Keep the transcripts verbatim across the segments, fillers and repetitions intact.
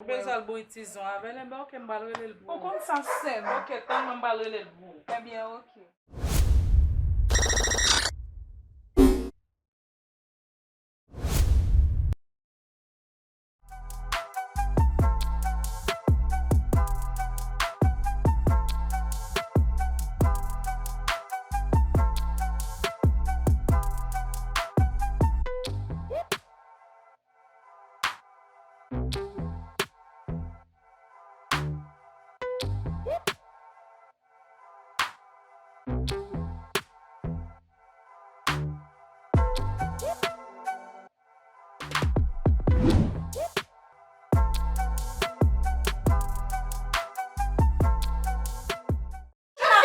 Ou bezwen al bouyi tizon avè l, enben oke, m pral rele l pou ou. Ou konn sa, sè m. Oke, tann mwen, m pral rele l pou ou. Ebyen, oke.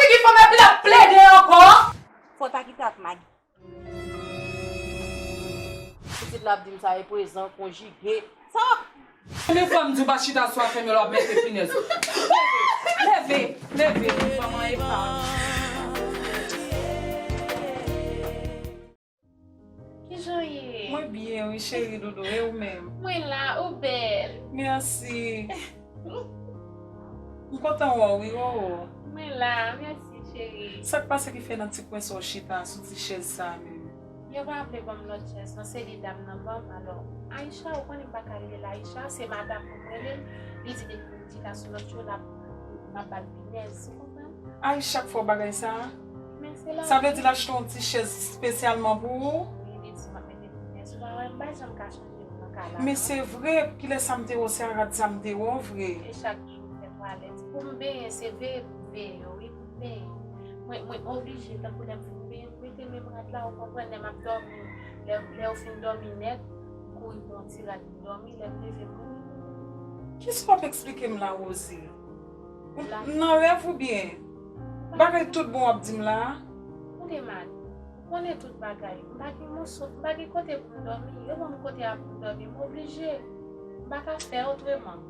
Figi fanm epi l ap plede ankò. Fò w ta kite ak Magi. Pitit la ap di m sa e prezan konjige. Sa w ap. Konbyen fwa m di w pa chita sou afè m yo lè w ap mete finèz? Leve, leve, leve, fanm an epa. Kijan w ye? Mwen byen wi cheri doudou, e ou menm? Mwen la, ou bèl. Mèsi. M kontan wè w wi Roro. Mwen la, mèsi cheri. Sa k pase ki fè nan ti kwen sa w chita sou ti chèz sa a menm? Yo pa vle ban m lòt chèz non, se li dam nan ban m. Alò, Aisha, ou konnen m pa ka rele l Aisha, se madanm pou m rele l. Li di depi m chita sou lòt yo, l ap, m ap ba l pinèz, ou konprann? Ay, chak fwa bagay sa a. Men se la. Sa vle di l achte yon ti chèz espesyalman pou ou? Wi, li di m ap mete pinèz. Ou pa wè, m pa janm ka chanje m nan kay la. Men se vre, kilè sa m te wè w, se a rad sa m te wè w vre. E chak jou m fè twalèt. Pou m benyen, se veye pou m veye yo, wi, pou m benyen. Mwen, mwen oblije, tankou lè m fin benyen, m mete menm rad la, ou konprann, lè m ap dòmi, lè, lè yo fin dòmi nèt, m kouri pran yon ti rad m dòmi, lè m leve, m Kisa w ap eksplike m la, Rosie? Ou nan rèv oubyen? Bagay tout bon w ap di m la a? Koute, Mad, ou konnen tout bagay. M pa gen moso, m pa gen kote pou m dòmi. Yo ban m kote a pou m dòmi, m oblije. M pa ka fè otreman.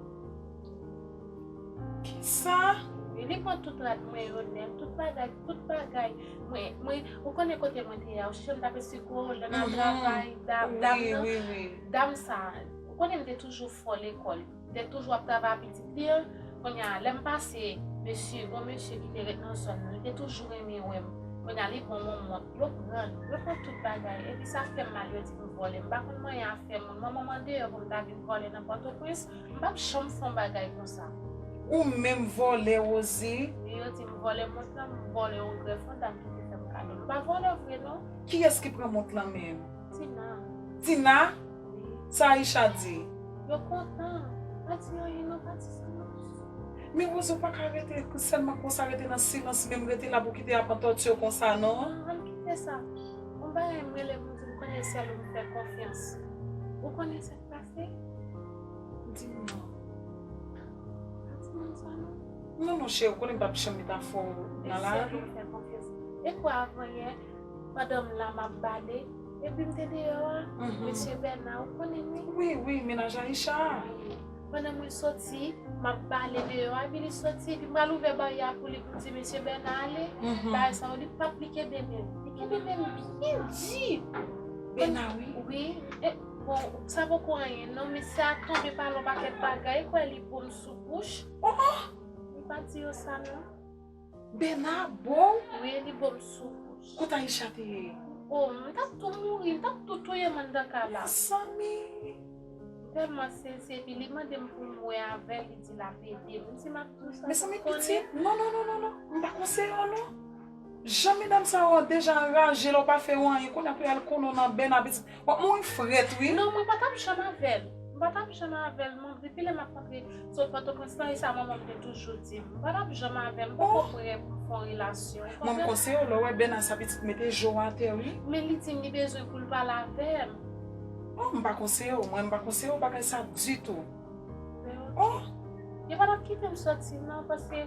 Kisa? Wi, li pran tout rad mwen yo, nèt, tout bagay, tout bagay. Mwen, mwen, ou konnen kote mwen te ye a, ou chèche m t ap esplike w, lè m ap travay, dam, dam nan, dam sa, ou konnen m te toujou fò lekòl. Li te toujou ap travay ak pitit li an. Kounye a, lè m pase, mesye, gon mesye ki te ret nan zòn nan, li te toujou renmen wè m. Kounye a, li ban m yon mont. Yo pran l, yo pran tout bagay. Epi sa fè m mal, yo di m vòlè. M pa konn manyen afè moun. Manman m andeyò pou m ta vin vòlè nan Pòtoprens. M p ap janm fè yon bagay konsa. Ou menm vòlè, Rosie? Wi, yo di m vòlè mont lan, m vòlè yon grèf yon dam ki te fè m kado l. M pa vòlè vre, non. Kiyès ki pran mont lan menm? Tina. Tina? Wi. Sa Aisha di? Yo kontan. Pa di anyen non, pa di sa non. Men Rosie, ou pa ka rete sèlman konsa, rete nan silans, menm rete la pou kite ap antòti w konsa, non. Non, ann kite sa. Yon bagay m rele pou di m konnen sèl ou m fè konfyans. Ou konnen sa k pase? Di m non. Pa di moun sa non. Non, non, cheri, ou konnen m p ap janm met afè w nan lari. Fè konfyans. E kwa avanyè, pandan m la, m ap bale, epi m te deyò a, mesye Bèna, ou konnen wi. Wi, wi, mennaj Aisha a. Wi. Pandan mwen soti, m ap bale deyò a, epi li soti, epi m pral ouvè baryè a pou li, pou m di, mesye Bèna ale. Bagay sa yo, li p ap, li kenbe men m. Li kenbe men m byen di. Bèna, wi. Wi. E, bon, sa poko anyen, non, mesye a tonbe pale yon pakèt bagay, kwè li bo m sou bouch. Oh, oh! Li pa di yo sa, non. Bèna bo w? Wi, li bo m sou bouch. Kote Aisha te ye? O, m t ap tou mouri, m t ap tou touye m anndan kay la. Mezanmi! Tèlman se, se, epi li mande m pou m wè avè l, li di l ap ede m. M di m ap di w sa pou konnen. Mezanmi, pitit, non, non, non, non, non. M pa konseye w, non. Jan medam sa yo deja anraje, lè w pa fè yo anyen, kounye a pou y al konnen w nan Bèna, pitit. W ap mouri frèt, wi. Non, mwen pa t ap janm avè l. M pa t ap janm avè l, non. Depi lè m ap rantre sot Pòtoprens lan, e sa manman m te toujou di m. M pa t ap janm avè l, m poko prè pou m fè yon relasyon. Mwen, m konseye w, lè w wè Bèna sa pitit, mete je w atè, wi. Men li di m li bezwen pou l pale avè m. Oh, m pa konseye w, mwen, m pa konseye w bagay sa ditou. Oh! Yo pa t ap kite m soti, non, paske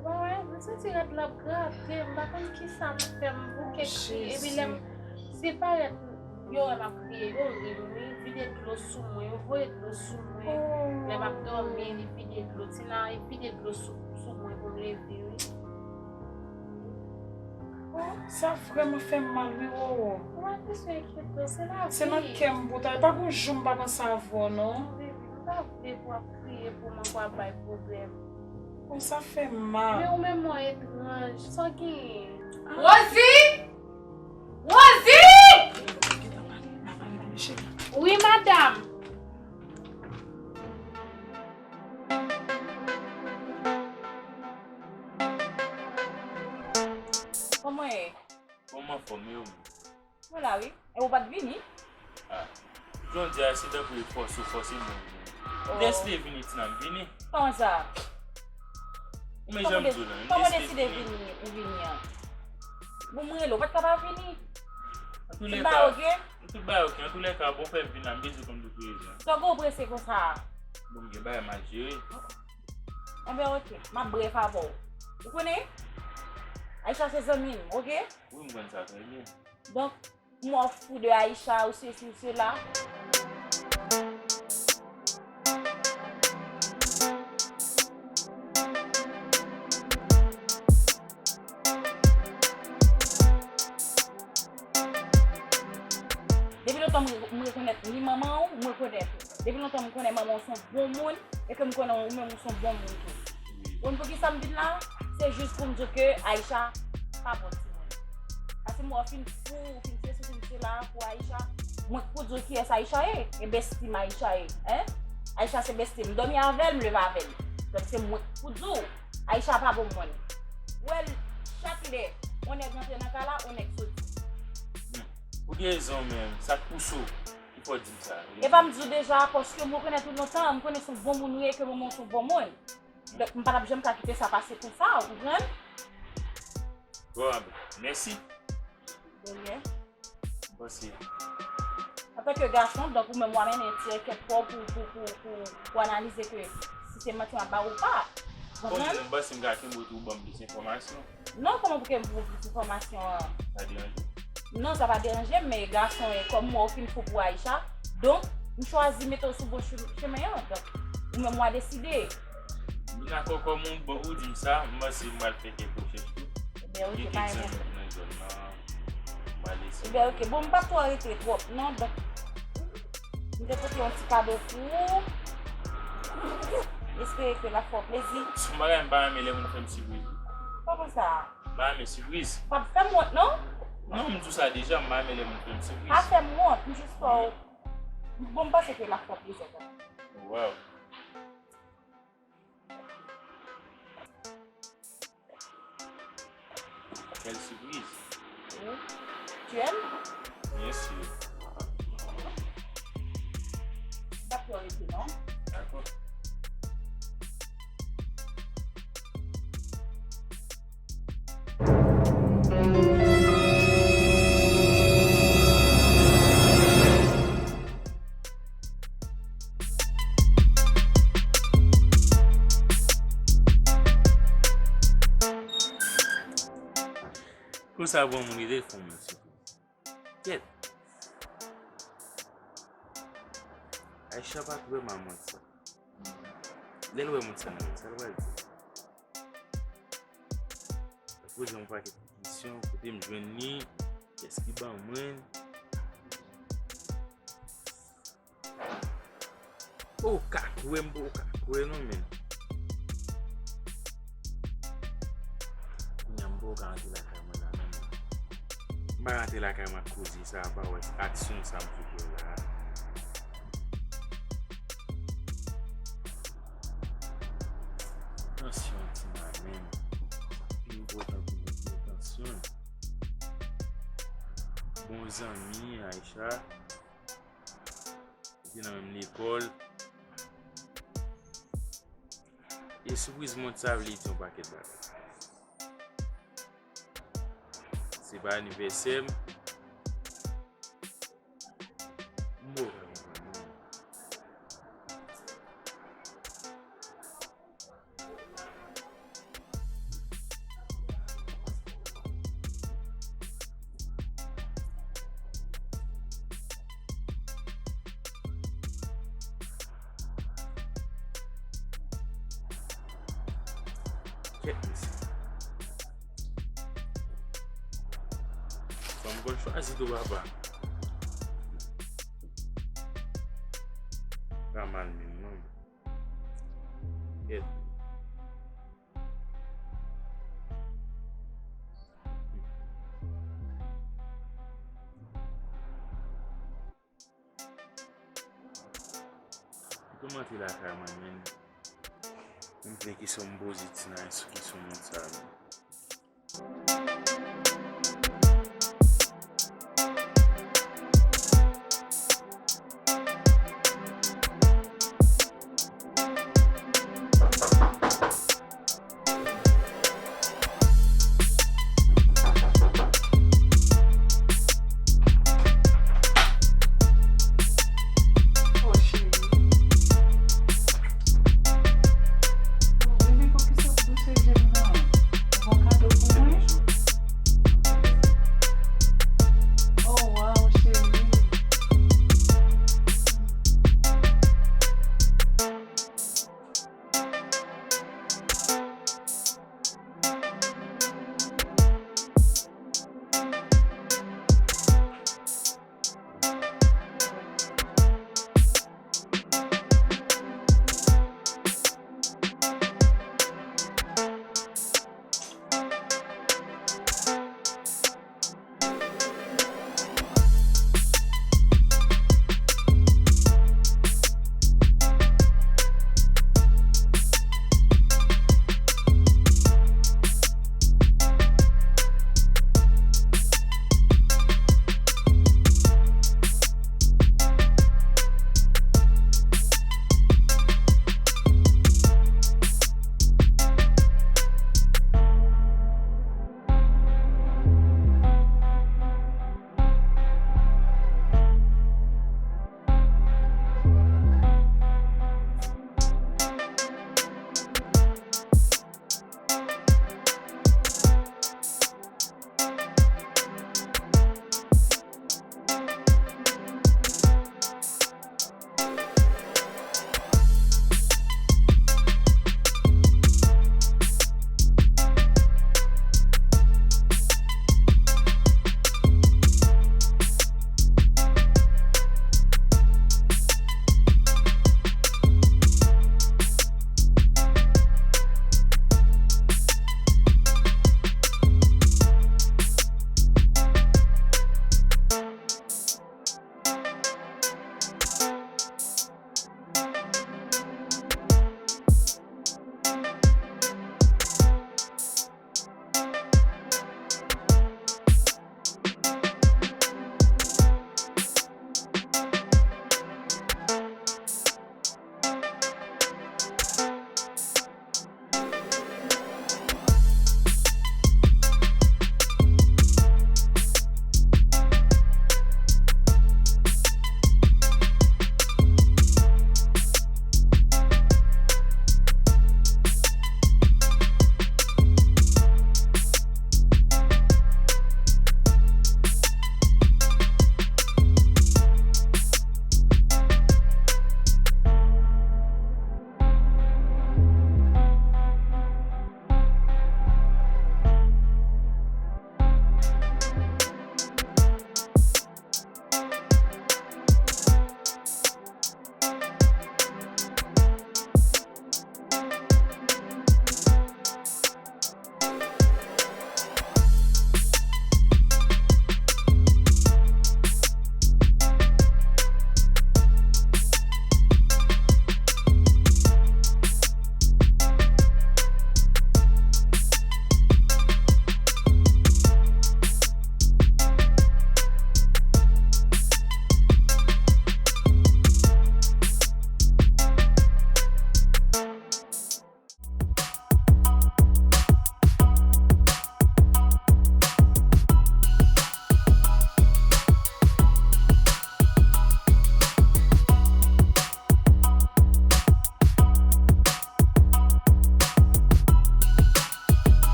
Ou pa wè, m santi rad la ap grate, m pa konn kisa m fè, m bouke kriye. Epi lè m, si parèt, yo wè m ap kriye, yo ri m, wi, vide dlo sou mwen, yo voye dlo sou mwen. Lè m ap dòmi, li vide dlo, Tina, li vide dlo sou, sou mwen pou m leve, wi. Oh, sa vrèman fè m mal, wi, Roro. Ou pa bezwen enkyete w, se lavi. Se nan kè m pou ta, e pa gon jou m pa panse avè w, non. Wi, wi, m Pa vle pou w ap kriye pou mwen, pou w ap bay pwoblèm. Konsa fè mal. Men ou menm ou etranj. Sa w genyen? Rosie! Rosie! Wi, madanm. Kòman w ye? Kòman fòm yo? Mwen la wi. E ou pa t vini? Ah. Jan w di a, se tankou e fòse w fòse m vini. Oh. M deside vini, Tina, m vini. Kòman sa? Ou men jan m di w la, m deside vini. Kòman w deside vini, ou vini an? Bon, mwen rele w, ou pa t ka pa vini. An tou lè ka, tout bagay oke? An tou lè ka, bon fè m vin la, m bezwen konn tout rezon. Sa w gen w prese konsa? Bon, m gen bagay m al jere. Enben, oke, m ap brèf avè w. Ou konnen? Aisha se zanmi m, oke? Wi, m konn sa trè byen. Donk, m wè w fou de Aisha, ou sesi, ou sela. Depi lontan m re-, m rekonèt ni manman w, m rekonèt ou. Depi lontan m konnen manman w se yon bon moun, e ke m konnen ou menm ou se yon bon moun tou. Wi. Konn poukisa m vin la? Se jis pou m di w ke Aisha pa bon timoun. Paske m wè w fin fou, ou fin sesi, ou fin sela pou Aisha. Mwen k pou di w kiyès Aisha ye, e bestie m Aisha ye, en? Aisha se bestie m, m dòmi avè l, m leve avè l. Donk se mwen k pou di w, Aisha pa bon moun. Ou wè l, chak lè, yon nèg rantre nan kay la, yon nèg soti. Hmm. Ou gen rezon, men sa k pouse w ki fè w di m sa. E pa m di w deja, paske m rekonèt ou lontan, m konnen se yon bon moun ou ye, ke manman w se yon bon moun. Donk, m pa t ap janm ka kite sa pase konsa, ou konprann? Bon, mèsi. De rien. M panse. Antanke gason, donk ou menm w a mennen ti ankèt pa w pou, pou, pou, pou, pou analize ke si se manti m ap ba w ou pa. Konprann? Bon, m panse m ka kenbe w tou ban m plis enfòmasyon. Non, kòman pou ke m pou plis enfòmasyon an? Sa deranje w? Non, sa pa deranje m, men gason, e, kòm mwen, ou fin fou pou Aisha, donk, m chwazi mete w sou bon chim-, chemen an. Donk, ou menm w a deside. M dakò, kòm ou, bon, ou di m sa, m panse m pral fè kèk rechèch tou. Ebyen, oke, gen kèk zanmi ki nan zòn nan, m pral eseye. Ebyen, oke, bon, m p ap twò rete twòp, non, donk, m te pote yon ti kado pou ou. M espere ke l ap fè w plezi. Se yon bagay m pa renmen lè moun fè m sipriz. Kòman sa? M pa renmen sipriz. W ap fè m wont, non? Non, m di w sa deja, m pa renmen lè moun fè m sipriz. Pa fè m wont, m jis fè w. Bon, m panse ke l ap fè w plezi, tonton. Waw. Quelle surprise! Oui. Tu aimes? Bien sûr. Dakò, rete non. Dakò. Konsa bon moun rete fè w yon sipriz. Kèt. Aisha pa t wè m a mond sa. Lè l wè mond sa nan men l, sa l pral di? L ap poze yon pakèt kesyon, kote m jwenn li, kiyès ki ban mwen. Ou ka kwè m, ou ka kwè non, men. Kounya m poko ka rantre lakay mwen la menm. M pa rantre lakay mwen ak koze sa, pawòl, aksyon sa m sot wè la. Tansyon Tina menm. Pi enpòtan pou mwen, se tansyon. Bon zanmi, Aisha. Li te nan menm lekòl. E sipriz mond sa vle di yon pakèt bagay. Se pa anivèsè m. M poko ka konprann non. Kèt mesye. Fanm konn chwazi tou papa. Pa mal menm non. Kèt. Kòman te lakay mwen, men? M vle kesyon m poze Tina sou kesyon moun sa, men.